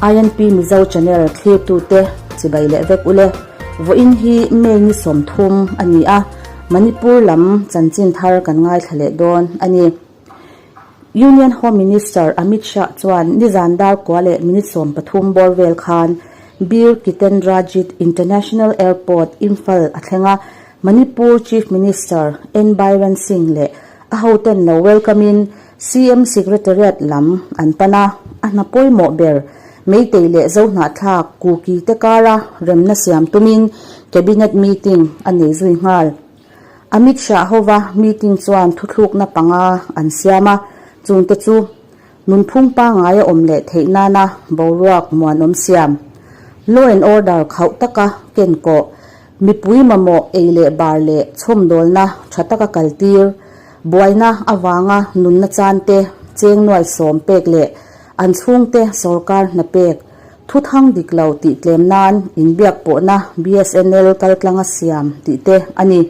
INP Mizo Channel thlirtute chibai leh vek ule. Vawiin hi May ni 30 a ni a, Manipur lam chanchin thar kan ngaithla leh dawn a ni. Union Home Minister Amit Shah chuan nizan dar kua leh minute 13 bawr vel khan Bir Kitendrajit International Airport, Imphal a thleng a, Manipur Chief Minister N Biren Singh leh a hoten lo welcome in CM Secretariat lam an pan a, a hna pawimawh ber Meitei leh Zohnahthlak Kuki te kara remna siam tumin Cabinet meeting a nei zui nghal. Amit Shah hova meeting chuan thuthlukna panga an siam a, chungte chu nunphung pangngai a awm leh theih nana boruak muanawm siam, law and order khauh taka ken kawh, mipui mamawh ei leh bar leh chhawmdawlna tha taka kaltir, buaina avanga nunna chante cheng nuai sawm pek leh an chhungte sorkar hna pek, Thuthang dik lo tih tlem nan inbiak pawhna BSNL kaltlanga siam tih te a ni.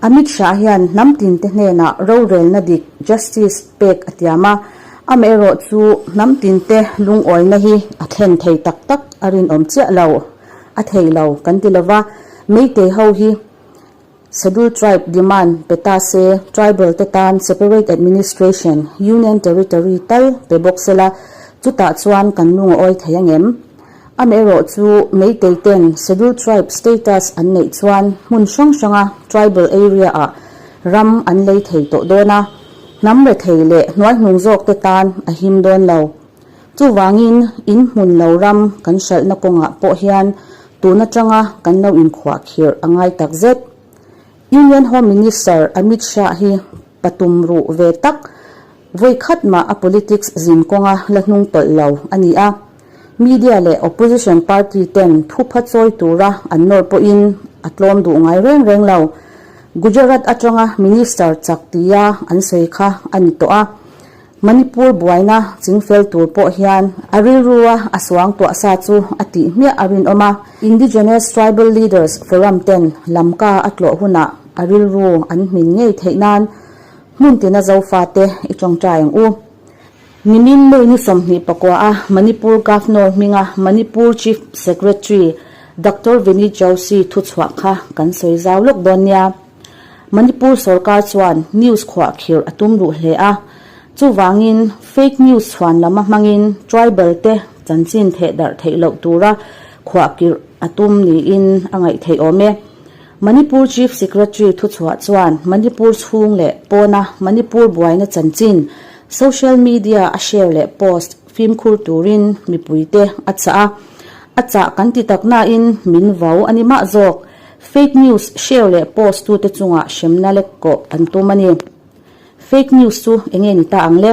Amit Shah hian hnam tinte hnenah rorelna dik, justice, pek a tiam a, amaherawh chu hnam tinte lungawina hi a thlen thei tak tak a rinawm chiah lo, a thei lo kan ti lova, Meitei ho hi Scheduled Tribe demand pe ta se, tribal te tan separate administration, Union Territory tal pe bawk sela, chutah chuan kan lung a awi thei angem? Amaherawh chu Meitei ten Scheduled Tribe status an neih chuan hmun hrang hranga tribal area ah ram an lei thei tawh dawn a, hnam rethei leh hnuaihnung zawk te tan a him dawn lo. Chuvangin in hmun lo ram kan hralhna kawngah pawh hian tun atanga kan lo inkhuah khirh a ngai tak zet. Union Home Minister Amit Shah hi patum ruh ve tak, vawi khat mah a politics zin kawnga la hnung tawlh lo a ni a. Media leh opposition party ten thupha chawi tura an nawr pawhin a tlawm duh ngai reng reng lo. Gujarat atanga minister chak tia an sawi kha a ni tawh a. Manipur buaina chingfel tur pawh hian a rilrua a suang tuah sa chu a tih hmiah a rinawm a. Indigenous Tribal Leaders Forum ten Lamka a tlawh hunah a rilru an hmin ngei theih nan hmun tina Zofate i tawngtai ang u. Nimin May ni 24 a Manipur Governor hminga Manipur Chief Secretary Doctor Vinit Joshi thuchhuah kha kan sawi zau lawk dawn nia. Manipur sorkar chuan news khuah khirh a tum ruh hle a, chuvangin fake news chhuan lama hmangin tribal te chanchin theh darh theih loh tura khuah kirh a tum niin a ngaih theih awm e. Manipur Chief Secretary thuchhuah chuan Manipur chhung leh pawna Manipur buaina chanchin social media a share leh post fimkhur turin mipuite a chah a, a chah kan ti tak nain min vau a ni mah zawk. Fake news share leh post tute chungah hremna lek kawh an tum a ni. Fake news chu enge ni ta ang le?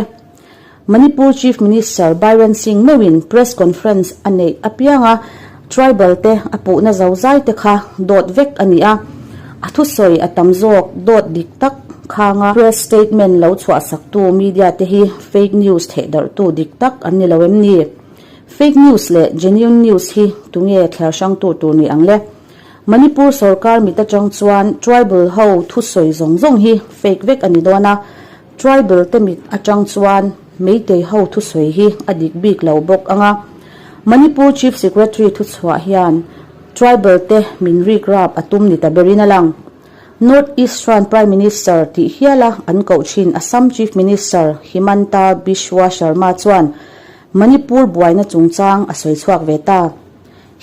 Manipur Chief Minister Biren Singh meuhin press conference a neih apianga tribal te a puhna zozai te kha dawt vek a ni a, a thusawi a tam zawk dawt dik tak khanga press statement lo chhuahsaktu media te hi fake news thehdarhtu dik tak an ni lo em ni? Fake news leh genuine news hi tunge thliar hrangtu tur ni ang le? Manipur sorkar mit atang chuan tribal ho thusawi zawng zawng hi fake vek a ni dawn a, tribal te mit atang chuan Meitei ho thusawi hi a dik bik lo bawk ang a. Manipur Chief Secretary thuchhuah hian tribal te min rik rap a tum ni ta berin a lang. North East chuan Prime Minister tih hiala an koh thin Assam Chief Minister Himanta Biswa Sharma chuan Manipur buaina chungchang a sawi chhuak ve ta.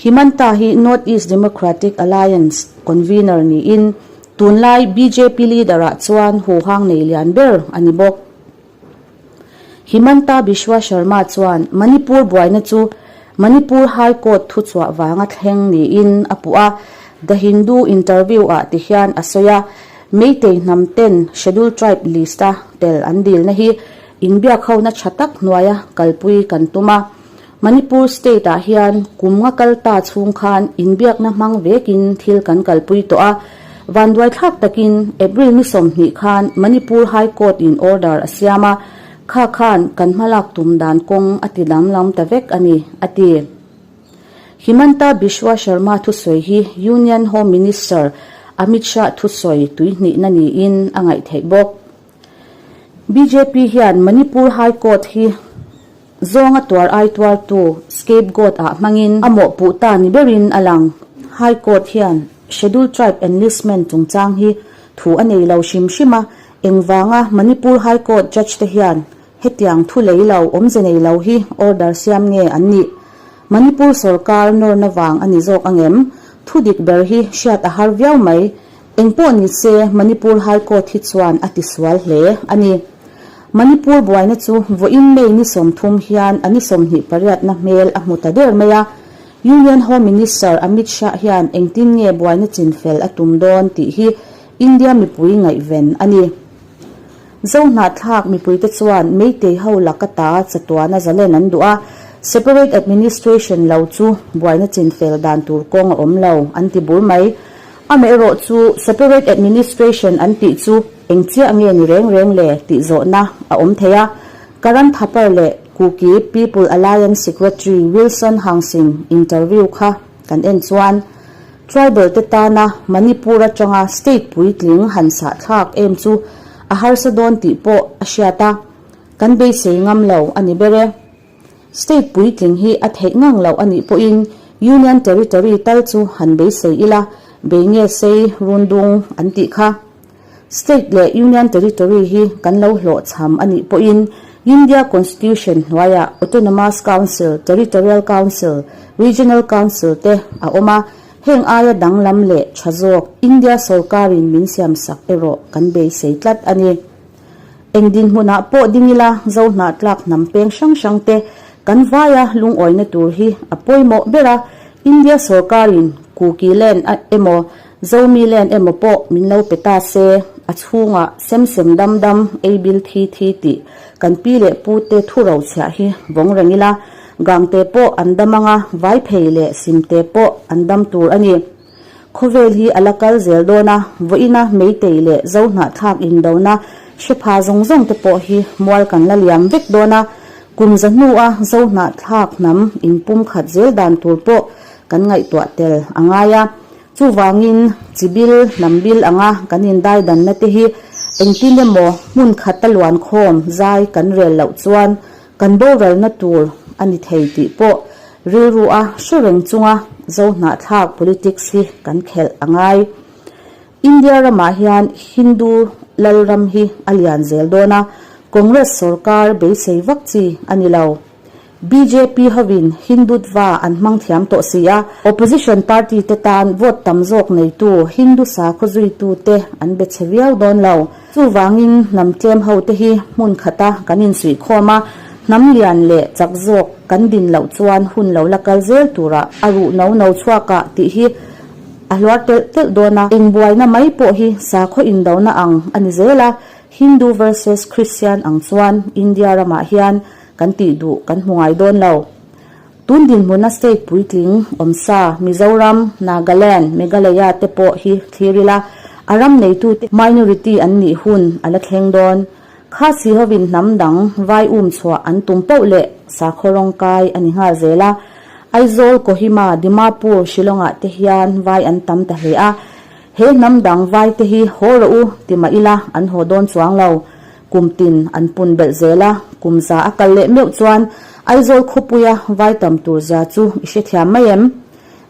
Himanta hi North East Democratic Alliance convener niin tunlai bjp leader-ah chuan huhang nei lian ber a ni bawk. Himanta Biswa Sharma chuan Manipur buaina chu Manipur High Court thuchhuah vanga thleng niin a puh a, The Hindu interview-ah tihian a sawi a, Meitei hnam ten Scheduled Tribe list-a tel an dilna hi inbiak hona tha tak hnuaia kalpui kan tum a. Manipur state ah hian kum nga kal ta chhung khan inbiakna hmang vekin thil kan kalpui tawh a, vanduaithlak takin April ni 20 khan Manipur High Court in order a siam a, kha khan kan hmalak tum dan kawng a ti danglam ta vek a ni, a ti. Himanta Biswa Sharma thusawi hi Union Home Minister Amit Shah thusawi tuihnihna niin a ngaih theih bawk. Bjp hian Manipur High Court hi. Zawnga tuar ai tuartu scapegoat ah hmangin a mawhpuh ta ni berin a lang. High Court hian Scheduled Tribe Enlistment chungchang hi thu a nei lo hrim hrim a, engvanga Manipur High Court Judge te hian hetiang thu lei lo awmze nei lo hi order siam nge an nih? Manipur sorkar nawrna vang a ni zawk angem? Thu dik ber hi hriat a har viau mai. Engpawh ni se Manipur High Court hi chuan a tisual hle a ni. Manipur buaina chu vawiin May ni 30 hian a ni 28na hmel a hmu ta der mai a. Union Home Minister Amit Shah hian engtin nge buaina chinfel a tum dawn tih hi India mipui ngaihven a ni. Zohnahthlak mipuite chuan Meitei ho laka ta chatuana zalen an duh a, Separate Administration lo chu buaina chinfel dan tur kawng a awm lo an ti bur mai. Amaherawh chu Separate Administration an tih chu eng chiah nge ni reng reng le tih zawhna a awm thei a. Karan Thapar leh Kuki People Alliance Secretary Wilson Hangsing interview kha kan en chuan Tribal te tana Manipur atanga state puitling han sahthlak em chu a harsa dawn tih pawh a hriat a, kan beisei ngam lo a ni ber e. State puitling hi a theih ngang loh a nih pawhin Union Territory tal chu han beisei ila, bei nge sei rundung an tih kha. State leh Union Territory hi kan lo hlawhchham a nih pawhin India Constitution hnuaiah Autonomous Council, Territorial Council, Regional Council te a awm a, heng aia danglam leh tha zawk India sorkarin min siamsak erawh kan beisei tlat a ni. Eng dinhmunah pawh ding ila Zohnahtlak hnam peng hrang hrang te kan vaia lungawina tur hi a pawimawh ber a, India sorkarin Kuki Land emaw Zomi Land emaw pawh min lo pe ta se, a chhungah sem sem dam dam ei bil thi thi tih kan pi leh pu te thu ro chhiah hi vawng reng ila, Gangte pawh an dam anga Vaiphei leh Simte pawh an dam tur a ni. Khawvel hi a la kal zel dawn a, vawiina Meitei leh Zohnahthlak indona hre pha zawng zawng te pawh hi mual kan la liam vek dawn a, kum za hnua Zohnahthlak hnam inpum khat zel dan tur pawh kan ngaihtuah tel a ngai a. Chuvangin chibil hnam bil anga kan indaidanna te hi engtin emaw hmun khata luankhawm zai kan rel loh chuan Kan boralna tur a ni thei tih pawh rilru a hre reng chunga Zohnahthlak politics hi kan khelh a ngai. India ramah hian Hindu lalram hi a lian zel dawn a, Congress sorkar beisei vak chi a ni lo. Bjp hovin Hindutva an hmang thiam tawh si a, opposition party te tan vote tam zawk neitu Hindu sakhaw zuitute an be chhe viau dawn lo. Chuvangin hnam tlem ho te hi hmun khata kan insuihkhawm a, hnam lian leh chak zawk kan din loh chuan hun lo la kal zel turah a ruh no no chhuak ah tih hi a hluar telh telh dawn a. Eng buaina mai pawh hi sakhaw indona ang a ni zel a, Hindu versus Christian ang chuan India ramah hian kan tih duh kan hmu ngai dawn lo. Tun dinhmuna state puitling awmsa Mizoram, Nagaland, Meghalaya te pawh hi thlir ila, a ram neitute minority an nih hun a la thleng dawn. Khasi hovin hnam dang vai um chhuah an tum poh leh sakhaw rawng kai a ni nghal zel a. Aizawl, Kohima, Dimapur, Shillong-ah te hian vai an tam ta hle a. He hnam dang vai te hi haw rawh u ti mah ila an haw dawn chuang lo. Kum tin an pun belh zel a, kum za a kal leh meuh chuan Aizawl khawpuia vai tam tur zia chu i hrethiam mai em?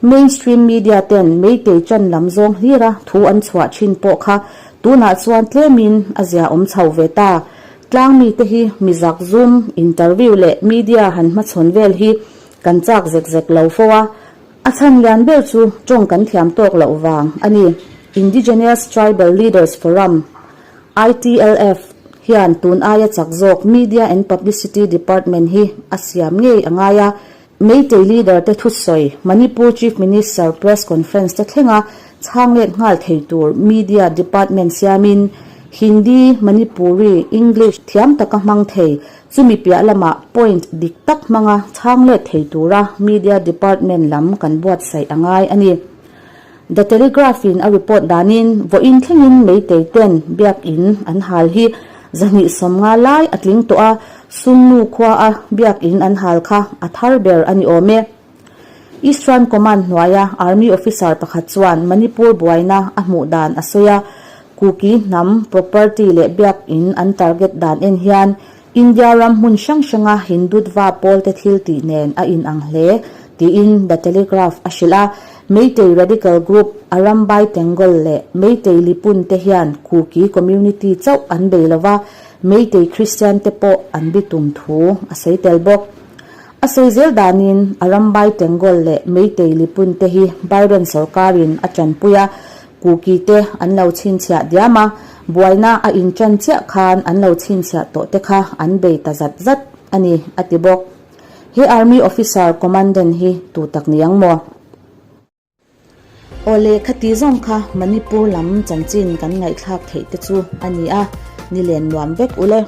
Mainstream media ten Meitei chan lam zawng hlira thu an chhuah thin pawh kha tunah chuan tlemin a zia awm chho ve ta. Tlang mite hi mi zak zum, interview leh media han hmachhawn vel hi kan chak zek zek lo fo a, a chhan lian ber chu tawng kan thiam tawk loh vang a ni. Indigenous Tribal Leaders Forum. ITLF, hian tun aia chak zawk Media and Publicity Department hi a siam ngei a ngai a. Meitei leader te thusawi Manipur Chief Minister Press Conference te thlenga chhang let nghal thei tur Media Department siamin Hindi, Manipuri, English thiam taka hmang thei chumi piah lamah point dik tak hmanga chhang let thei tura Media Department lam kan buatsaih a ngai a ni. The Telegraph in a report danin vawiin thlengin Meitei ten biakin an hal hi 250 lai a tling tawh a, Sunnu khua a biakin an hal kha a thar ber a ni awm e. Eastern Command hnuaia Army officer pakhat chuan Manipur buaina a hmuh dan a sawi a, Kuki hnam property leh biakin an target dan en hian. India ram hmun hrang hranga Hindutva pawlte thil tih nen a inang hle, tiin The Telegraph a hrilh a. Meitei radical group Arambai Tengol leh Meitei Lipun te hian Kuki community chauh an bei lo va, Meitei Christian te pawh an bitum thu a sawi tel bawk. A sawi zel danin Arambai Tengol leh Meitei Lipun te hi Biden sorkarin a tanpui a, Kuki te an lo chhinchhiah diam a, buaina a intan chiah khan an lo chhinchhiah tawh te kha an bei ta zat zat a ni, a ti bawk. He Army Officer Commandant hi tu tak ni ang maw? Aw le, khati zawng kha Manipur lam chanchin kan ngaihthlak theih te chu a ni a, ni len nuam vek ule.